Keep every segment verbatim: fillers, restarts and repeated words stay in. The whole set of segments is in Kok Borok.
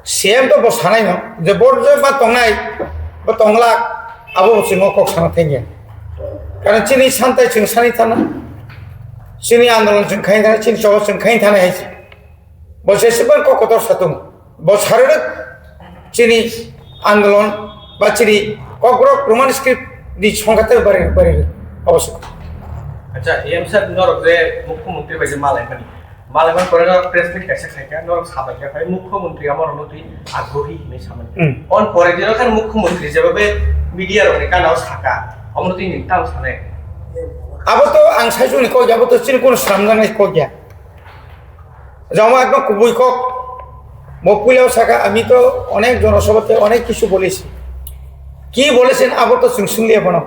C M to bo sanai no, je bo je ba tongnai, bo tonglak, abo bo chwng o kok sana thangya. Karon chini santai chwng sani thana, chini andolon chwng khai thana, chini choba chwng khai thana hai se. Bo se se ban kok kotor satung. Bo sarwrwk chini andolon ba chini kokrok Roman script ni songkha tei bari bari abo se. Acha, A M sir, norok je mukhyamantri bai je malai mani. Malai man pore norok press meet kaisa khaikha, norok sabaikha, phai mukhyamantri amo rokno twi agrohi hinwi samani. Hmm. On pore dino khan mukhyamantri jeba be media rokni kanao saka, omo twi nini tamo sanai. Abo to ang saisuni kok, abo to chini kono sramjaknai kok ya. Jama ekdom kubui kok. Bo puilao saka, "Ami to onek jonosabhate onek kichu bolechi." Ki bolechen abo to chwng swngliya bono.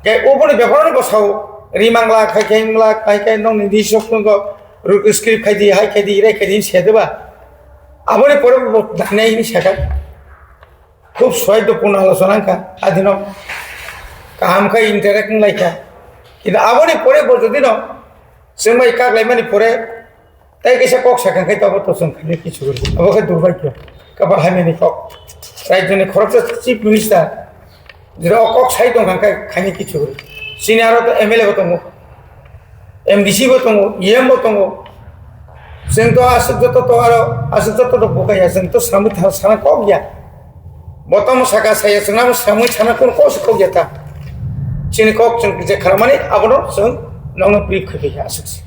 Ke oboni bepar bo sao, ri mangla, khai khai mangla, khai khai nong ni di sok nong go, ru-, script khai di, hai khai di, rai khai di, se de ba. Aboni pore bo danai ni saka. Khub soido pun alochona wngkha, adino kaham khai interact wnglaikha. Kintu aboni pore bo jodi no, chwng bai kak laimani pore, tei kaisa kok sakha khai tobo to chwng khaini kichu gori. Abo khe durbhagyo, kapal hamyani kok. Rajyoni khoroksa chief minister, jera o kok sai tong kha khai khaini kichu gori. Sini aro to M L A bo tongo. M D C bo tongo, E M bo tongo. Chwng to aswk joto to aro aswk joto to bukaya, chwng to samwi tha-, sana kok ya. Bo tamo saka saya, chwng namo samwi sana kun kok se kok ya ta. Chini kok chwng je kharmani abono chwng nongno pri khwtwi ya aswk se.